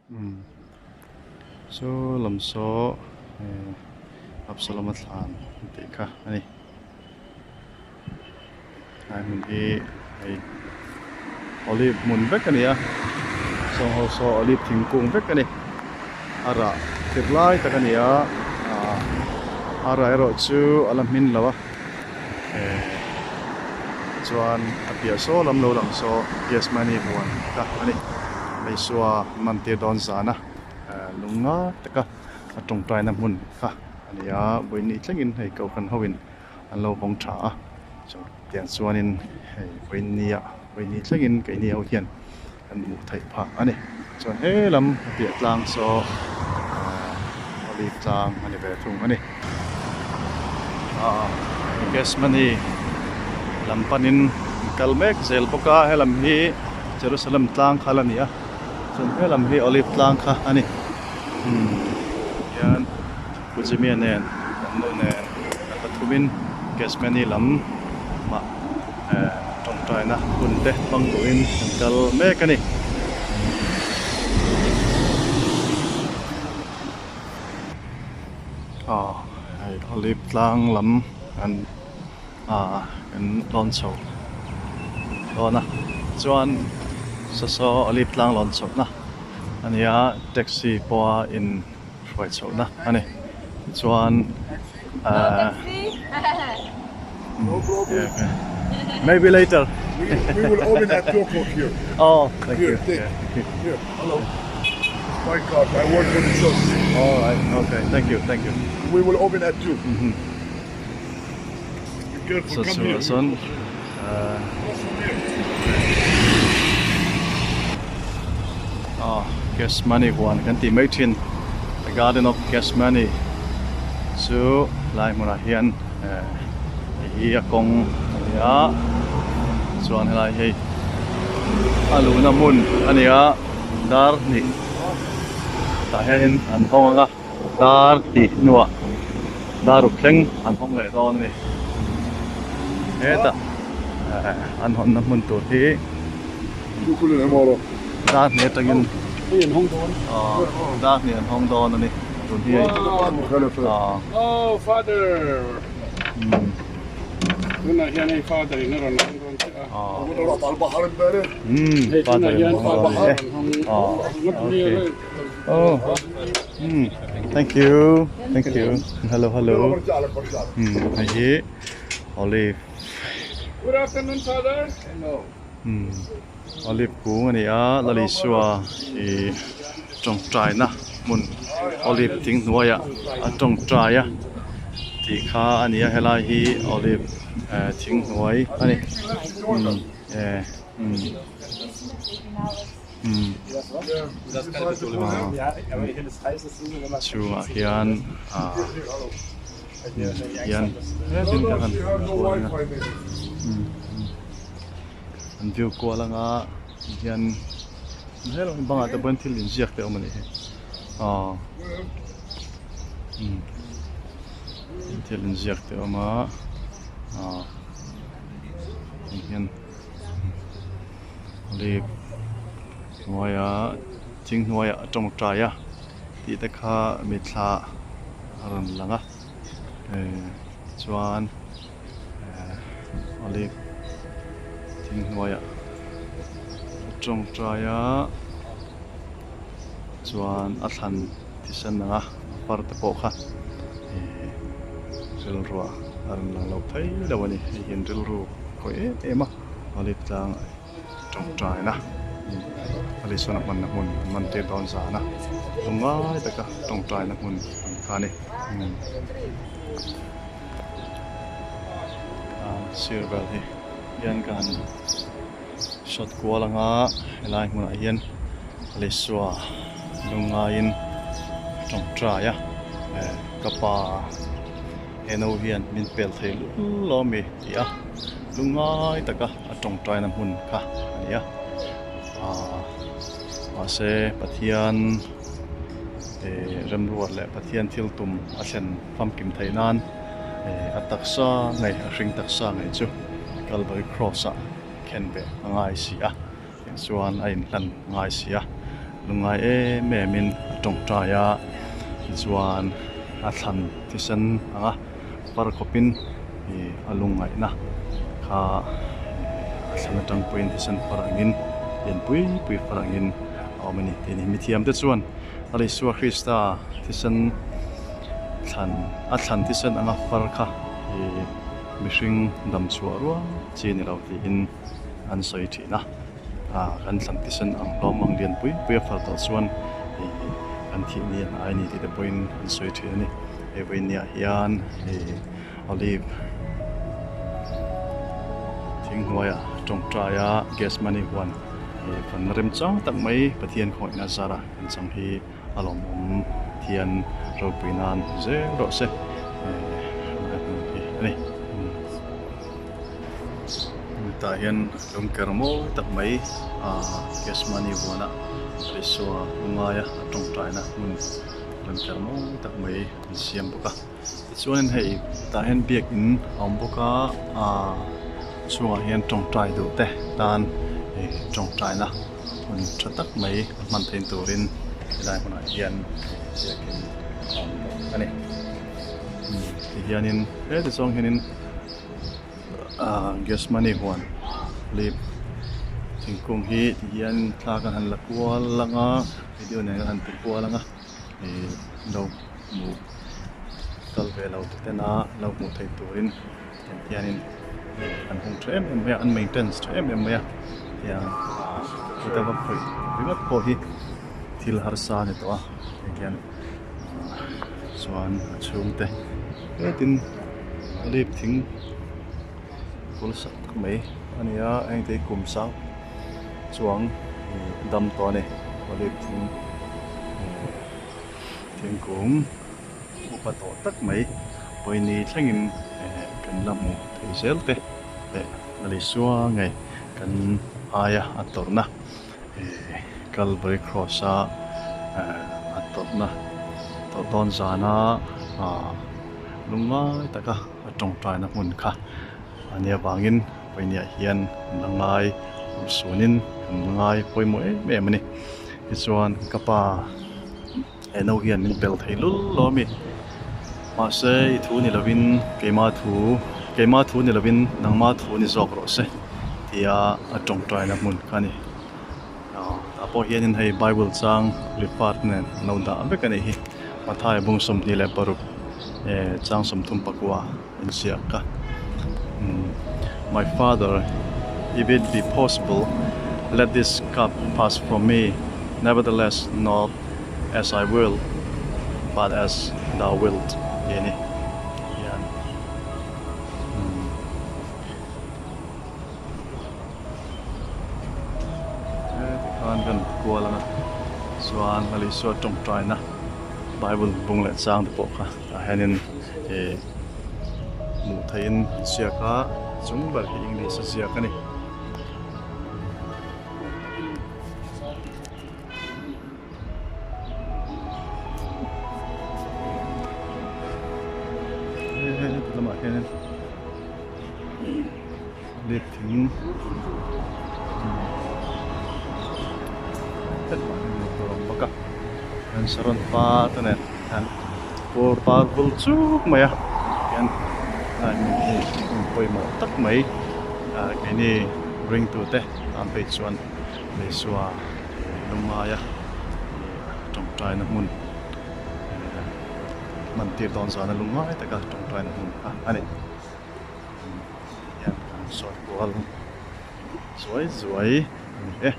Umm saw lam saw eh Absalom-a thlan an tih kha a ni. Tlai hmun hi hei olive hmun vek a ni a sawng ho saw olive thingkung vek a ni a rah tir lai tak a ni a ah a rah erawh chu a la hmin lo a eh chuan a piah saw lam lo lang saw Gethsemane huan kha a ni Isua man tir dawn zan a eh lung ngai taka a tawngtaina hmun kha a ni a vawiin thlengin hei kohhran ho in. an lo vawng tha a chutiang chuanin hei vawinia vawini thlengin keini ho hian kan hmuh theih phah a ni chuan he lam a piah tlang saw ahh olive tlang a ni ve thung a ni ahh Gethsemane lam panin an kal mek zel bawk a helam hi Jerusalem tlang kha la ni a chuan helam hi olive tlang kha a ni umm hian. Pu Jimmy-a nen kan nu nen kan pathumin Gethsemane lam mah tawngtaina hun te hmang turin kan kal mek a ni. Aw hei Olive tlang lam an ah kan lawn chho dawn a chuan saw saw Olive tlang lawn chhohna a ni a taxi pawha in. hruai chhohna a ni tichuan ahh maybe later we will open at 2 o'clock here oh thank here, you take. yeah, thank you here hello it's my card I work for the church all right okay thank you thank you we will open at 2 mm-hmm. be careful so come so here chuan Cross from here. Ah Gethsemane huan kan tih mai thin the garden of Gethsemane chu lai hmunah hian eh hei hi a kawng a ni a chuan helai hei a luhna hmun a ni a dar hnih tah hianin an hawng ang a dar tih hnuah dar ruk thleng an hawng leh dawn a ni hetah eh an hawnna hmun tur hi. Dar hnih atangin dar hnih an hawng dawn a ni tun hi hei Oh father tunah hian hei father in a rawn hawng dawn che a umm father in hawng dawn a ni e okay oh umm thank you thank you hello hello umm hei hi olive Good afternoon father hello Umm olive kung a ni a Lalisua ih tawngtaina hmun olive thing hnuaiah a tawngtai a tih kha a ni a helai hi olive eh thing hnuai a ni umm eh umm umm ah chhungah hian ah hian hetin ka han kual ang a umm. An view kual anga hian helai bangah te pawhin thil inziak te a awm a nih hi aw umm thil inziak te a awm a aw hei hian olive hnuaia thing hnuaiah a tawngtai a tih te kha mitthla a rawn lang a eh chuan. Olive thing hnuaiah a tawngtai a chuan a thlan thisen ang a a far te pawh kha ihh rilruah a rawn lang lo phei lo a ni hei hian rilru a khawih em em a olive tlang tawngtaina a sawn a hmanna hmun an man tir dawn zan a lungngai taka tawngtaina hmun ang kha a ni. Sir vel hi hian ka han shot kual anga helai hmunah hian Alisua lungaiin tawngtai a eh ka pa he no hian min pel thei lul lo ami tih a lungai taka a tawngtaina hmun kha a ni a ah mahse Pathian eh remruat leh Pathian thil tum a thlen. Famkim theih nan a taksa ngei a hring taksa ngei chu Calvary Cross ah khen ve a ngai si a, tiang chuan a inhlan ngai si a. Lungngai em em in a tawngtai a tichuan a thlan thisen ang a par khawp in ih a lungngaihna kha a thlan atang pawhin thisen far angin lian pui pui far angin a awm a ni tih a ni. Mithiam te chuan a Isua Krista thisen thlan a thlan thisen anga far kha ih mihring dam chhuah rual chi a ni lo tiin an sawi thin a. Ah kan thlan thisen ang hlawm ang lian pui pui a far tawh chuan ih kan thih ni a hnai a ni tih te pawhin an sawi thin a ni. Hei vawinia hian ih olive thing hnuaiah tawngtai a Gethsemane huan ih fanna remchang tak mai Pathian khawihna zara kan chang hi a lawmawm thian ropui nan zel rawh se ih hmun hi a ni. Tah hian lungker mawi tak mai ah Gethsemane huana Isua lungaia a tawngtaina hmun lungker mawi tak mai an siam bawk a tichuanin hei tah hian biakin a awm bawk a ah chhungah hian tawngtai duh te tan ih tawngtaina hmun tha tak mai a hman theih turin helai hmunah hian biakin a awm bawk a ni tihianin heti zawng hianin ah Gethsemane huan lip thingkung hi tihian thla kan han la kual ang a video nen kan han ti kual ang a ih lo hmuh kal ve lo te tena lo hmuh theih turin tiang hianin an hung tha em em mai a an maintenance tha em em mai a tiang kut a va khawih ringawt pawh hi thil harsa a ni tawh a heng hian chuan a chhungte hetin lip thing bul sak tak mai a ni a heng te hi kum sang chuang dam tawh a ni olive thing thingkung upa tawh tak mai pawini thlengin kan la hmu thei zel te leh a Isua ngei kan aia a tawrhna Calvary cross a a tawrhna tawrh dawn zana lungngai taka a tawngtaina hmun kha a nia vangin pawiniah hian kan la ngai urhsunin kan la ngai pawimawh em em a ni tichuan ka pa he no hian min pel thei lul lo a mi mahse i thu ni lovin keima thu keima thu ni lovin nangma thu ni zawk rawh se tia a tawngtaina hmun kha a ni tah pawh hianin hei bible chang lipart nen an lo dah vek a nih hi Matthai bung 26 chang 34 inziak a my father if it be possible let this cup pass from me nevertheless not as I will but as thou wilt tih a ni hian tikhan kan kual ang a chuan Lal Isua tawngtaina Bible bung leh chang te pawh kha tah hianin ih hmuh theihin an ziak a chung ber hi English a ziak a ni. Heti lamah hianin lip thing hetah hian hmuh tur a awm bawk a hian saron par te nen hian pur par vul chuk mai a hian helai hmun hi hmun pawimawh tak mai ah keini ringtute tan phei chuan Isua lungngaia tawngtaina hmun hman tir dawn zana lungngai taka tawngtaina hmun kha a ni. Hian kan sawi kual zuai zuai a ni e.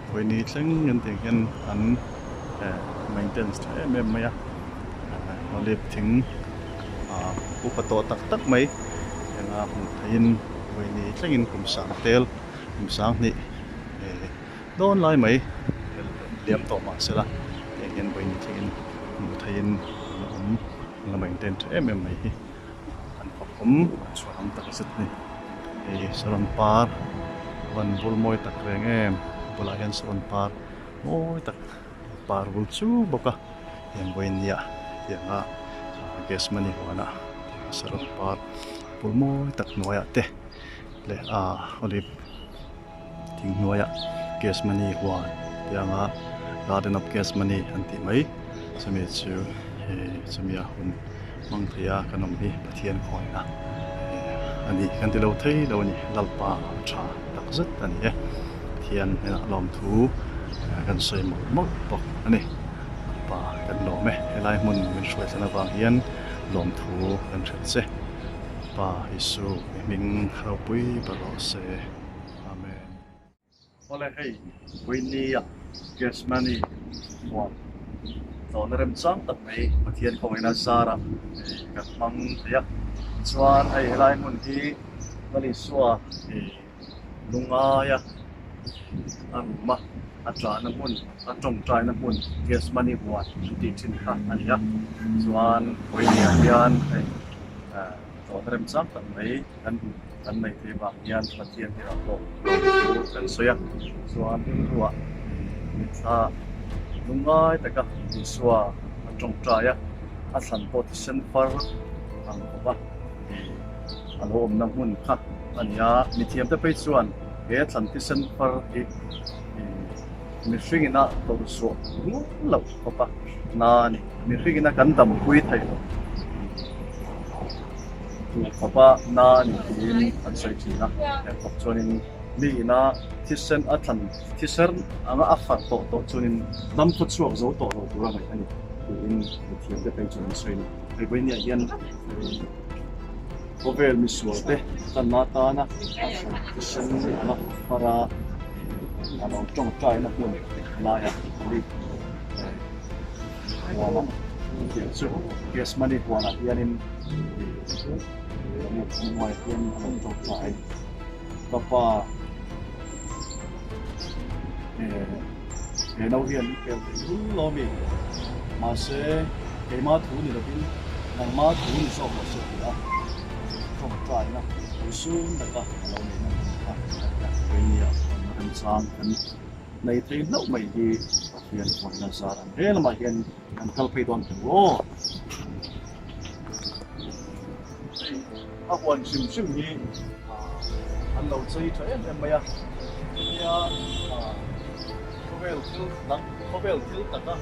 Pawini thleng an tih ang hian an maintenance tha em em mai a, olive thing upa tawh tak tak mai eng a hmuh theihin pawini thlengin kum sang tel kum sang hnih dawn lai mai liam tawh mah sela tiang hian pawini thlengin hmuh theihin a la awm a la maintain tha em em mai hi an fakawm an chhuanawm tak zet a ni. Hei saron par van bul mawi tak reng em bulah hian saron par mawi tak par bul chu bawk a heng vawinia tianga gas money huana saron par bul mawi tak hnuaiah te leh ah olive thing hnuaiah. Gethsemane huan tih anga Garden of Gethsemane an tih mai chumi chu chumi a hun hmang thei a kan awm hi Pathian khawina a ni kan ti lo thei lo a ni Lalpa a tha tak zet a ni e Pathian hnenah lawmthu kan sawi mawlh mawlh bawk a ni Lalpa kan lawm e helai hmun min hruai thlen avang hian lawmthu kan hrilh che Pa Isu i hming ropui ber rawh se Amen. Awle hei Vawinia Gethsemane huan tlawhna remchang tak mai Pathian khawngaihna zarah kan hmang thei a. Tichuan hei helai hmun hi Lal Isua lungaia a room a, a tlahna hmun, a tawngtaina hmun Gethsemane huan an tih thin kha a ni a. Chuan Vawinia hian hei tlawhna remchang tak mai kan kan nei thei vang hian Pathian hi a hlawk thu kan sawi a, chuan rilruah mitthla lungngai taka Isua a tawngtai a, a thlan pawh thisen far ang khawp a, a lo awmna hmun kha a ni a, mithiamte phei chuan he thlan thisen far hi mihringin a tawrhchhuah rual loh khawp a na a ni, mihringin a kan dampui theih loh. Tur khawpa na a ni tiin an sawi thin a, heng khawp chuanin mi ina thisen a thlan thiser anga a far tawh tawh chuanin dam khaw chhuak zo tawh lo tura ngaih a ni tiin mithiamte phei chuan an sawi a ni. Hei vawinia hian khawvel misualte tanna atana a thlan thisen anga fara a lo tawngtaina hmun laiah a ni. Huana tih chu Gethsemane huanah hianin hnuaiah hian a lo tawk ta a ni. Ka pa he no hian i pel thei lul lo a mi? Mahse keima thu ni lovin nangma thu ni zawk rawh se ti a tawngtaina tui sum taka a lo neihna hmun kha a ni a. Keini ah remchang kan Nei thei hlauh mai hi Pathian pawhin a zar ang he lamah hian kan kal phei dawn teh aw. Hei a huan hrim hrim hi an lo chei tha em em mai a, hetia khawvel thil dang khawvel thil taka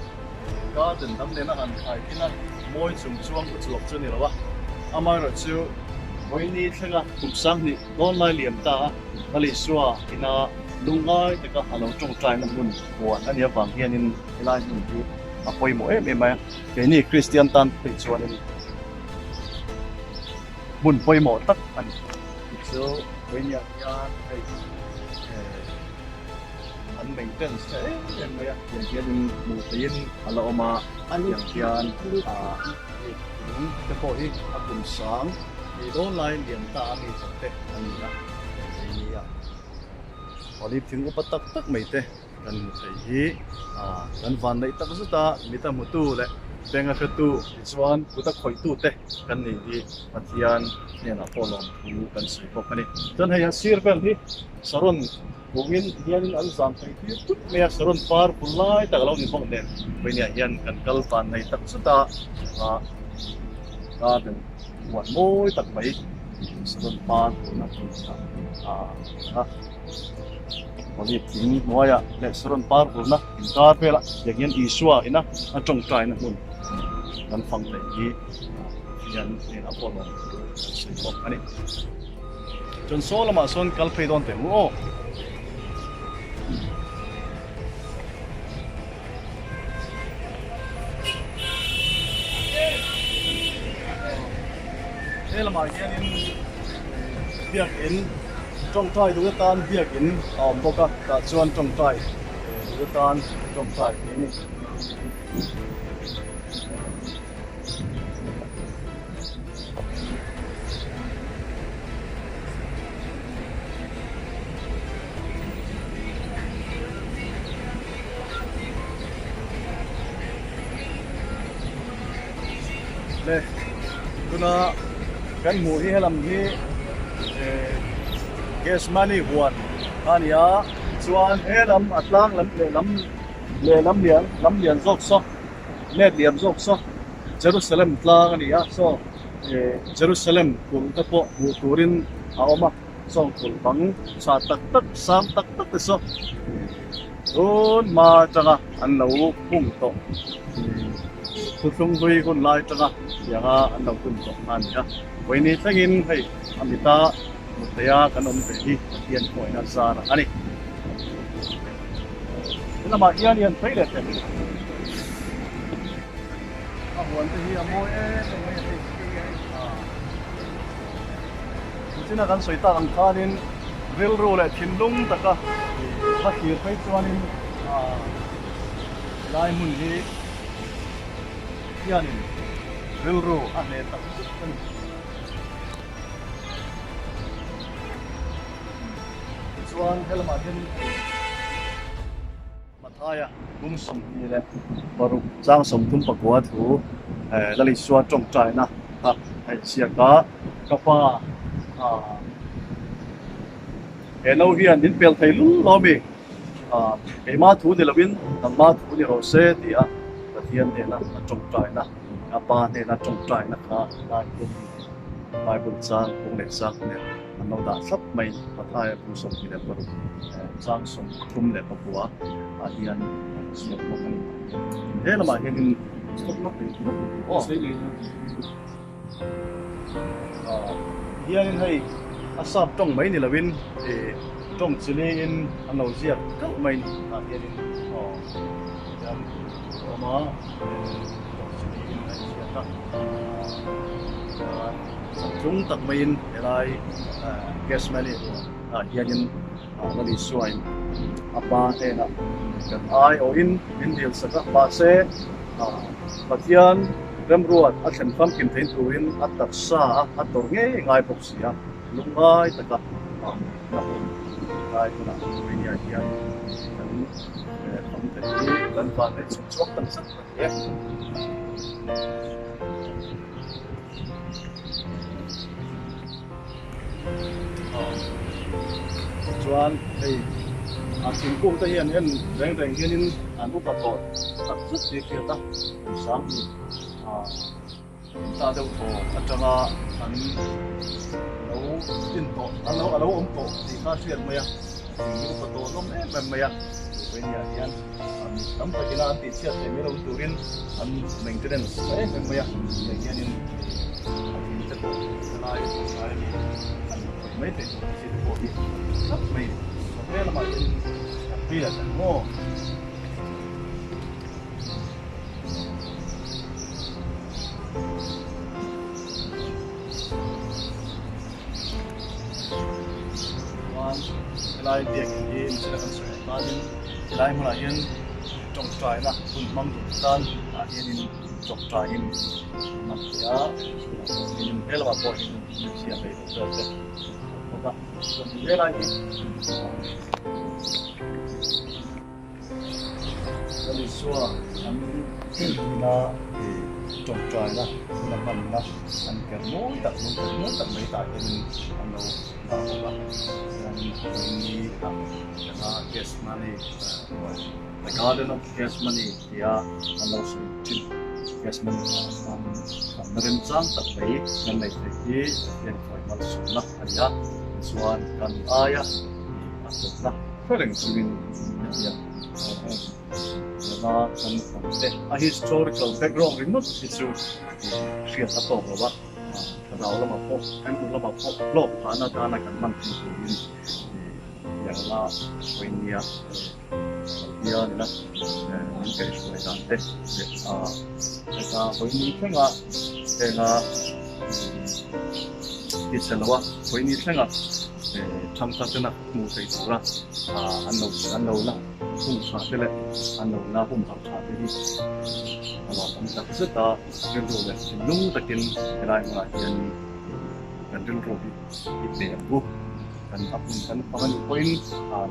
garden dang nena han thlai khin a mawi chung chuang u chulawk chu a ni lo a, amaherawhchu vawiini thlenga kum sanghnih dawn lai liam ta a Lalisua ina Lungngai taka a lo tawngtaina hmun huan a nih avang hianin helai hmun hi a pawimawh em em mai a, keini Kristian tan phei chuanin hmun pawimawh tak a ni. Chu vawinia hian hei an maintenance tha em em mai a, tiang hianin hmuh theihin a la awm a, tiang hian thing te pawh hi a kum sang ei dawn lai lian ta a mi tawh te a ni a, vawinia. Olive thing upa tak tak mai te kan hmu thei hi kan van neih tak zet a, mit a hmutu leh beng a hretu tichuan kut a khawihtu te kan nih hi Pathian hnenah pawh lawmthu kan sawi bawk a ni. Chuan hei a sir vel hi saron kungin hianin an zam thei tir tut mai a, saron par bul lai tak a lo ni bawk nen vawinia hian kan kal van nei tak zet a, garden huan mawi tak mai saron par bul a hmun kha a Olive thing hnuaiah leh saron par vurna inkar velah tiang hian Isua ina a tawngtaina hmun kan fang theih hi hian hnenah pawh lawm kan sawi bawk a ni. Chuan saw lamah sawn kal phei dawn teh u aw. He lamah hianin biakin tawngtai duh atan biakin a awm bawk a, tah chuan tawngtai duh atan tawngtai thei a ni. Le tuna kan hmuh hi helam hi Gethsemane huan a ni a chuan helam a tlang lam lehlam lehlam lian lam lian zawk saw let liam zawk saw Jerusalem tlang a ni a saw Jerusalem kulh te pawh hmuh turin a awm a. Sawng kulh bang tha tak tak sang tak tak te saw. Tun hma atanga an lo hung tawh thuthlung hlui hun lai atanga tianga an lo hun tawh kha a ni a. Vawiini thlengin hei a mita hmu theia kan awm ve hi Pathian hmuaina zarah a ni. He lamah hian i han phei leh teh. A huan te hi a mawi em em mai a hei. Nichina kan sawi tak ang khanin rilru leh thinlung taka va thlir phei chuanin helai hmun hi hianin rilru a hneh tak zet a ni. Tichuan helamah hianin Mathaia bung 26 chang 34 thu Lalisua tawngtaina kha a inziak a, Ka pa, he no hian min pel thei lul lo mi? Keimah thu ni loin nangmah thu ni rawh se ti a Pathian hnena a tawngtaina, a Pa hnena tawngtaina kha lai hian Bible chang bung leh chang nen an lo dah thlap mai. Mathaia bung 26 chang 34 ah hian ziak bawk a ni. He lamah hianin stop lawk leh lawk aw. Hianin hei a sap tawng mai ni loin tawng chiliin an lo ziak kauh mai ni tah hianin aw hian a awm a tawng chiliin a inziak a chuan changtlung tak maiin helai Gethsemane ah hianin Lali Suain a pa hnenah kan aiawhin min dil sak a, mahse Pathian remruat a thlen famkim theih turin a taksa a a tawrh ngei ngai bawk si a, lungngai taka na hun lai hunah Romania hian kan fam theih hi kan van leh chhuk chhuak tak zet a ni e. Chuan hei a thingkung te hian en reng reng hianin an upa tawh tak zet tih a hriat a, kum 20 ta deuh thaw atanga an lo in tawh an lo a lo awm tawh tih kha a hriat mai a, thing hi upa tawh hlawm em em mai a, Ukraine ah hian mi tam takina an tihchhiat theih mai lo turin an maintenance ta em em mai a, hei hianin a thing te pawh helai hnai ami an khawih mai theih tur chi te pawh hi tlat mai a ni. He lamah hianin a tui leh tak maw? Chuan helai biakinn hi michina kan sawi ang khanin helai hmunah hian tawngtaina hun hmang duh tan ah hianin tawngtaiin an thei a, he lamah pawh hian hmeichhia hmei deuh vel te an awm bawk a, chuan helai hi Lal Isua an ina tawngtaina hun a hmanna an ker mawi tak lung ker mawi tak mai tah hianin an lo dah bawk a, chuanin vawiini ah kana Gethsemane the garden of Gethsemane tia an lo sawi thin Gethsemane ah khan na remchang tak mai kan nei theih hi Pathian khawi malsawmna a ni a, tichuan kan aia a tawpna hre reng chungin hetiang lama kan awm te. A historical background ringawt hi chu hriat a tawk lo a, thlarau lamah pawh rilru lamah pawh hlawk phahna atana kan hman theih turin hetiang lama vawinia kal hian ila min kaihhruai dan te leh heta vawini thlenga henga tise loa vawini thlenga thangthar tena hmuh theih tura an lo an lo la hung tha te leh an lo la humhalh tha te hi a lawmawm tak zet a, rilru leh thinlung takin helai hmunah hian kan rilru hi i pe ang u. Kan a hmun kan fang a nih pawhin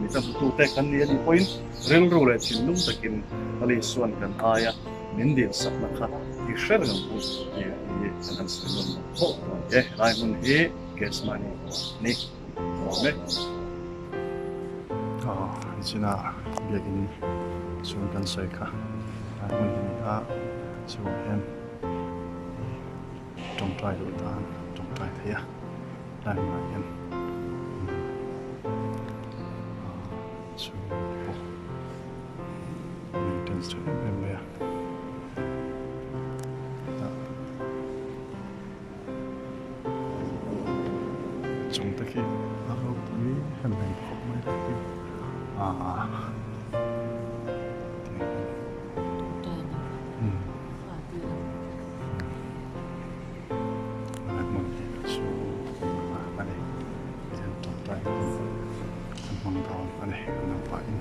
mi ta hmutute kan ni a nih pawhin rilru leh thinlung takin Lal Isua'n kan aia min dilsakna kha i hre reng ang u tih hi kan han sawi nawn lo pawh dawn e. Helai hmun hi Gethsemane huan a ni. Awm e. Aw, nichina biakin chhung kan sawi kha helai hmun hi a ni a, chhungah hian tawngtai duh tan tawngtai thei a. Tlai hmunah hian chu pawh. Ambience tha em em mai a chung te khi a ropui hem hem khawp mai te khi ah hmun hi chu a ni hian tawngtai an hmang dawn a ni an nupain.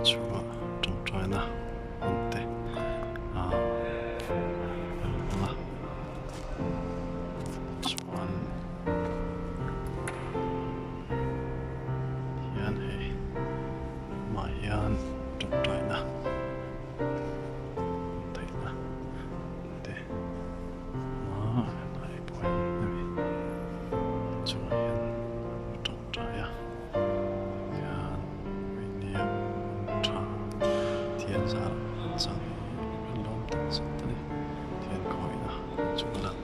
Chhuah tawngtaina hmun te ah an hmang a chuan hian hei hmah hian tawngtaina theihna te a helai pawh hi hemi chungah hian a tawngtai a hian meinia tha thian zar an chang hi an lawm tak zet a ni thian khawihna chungah.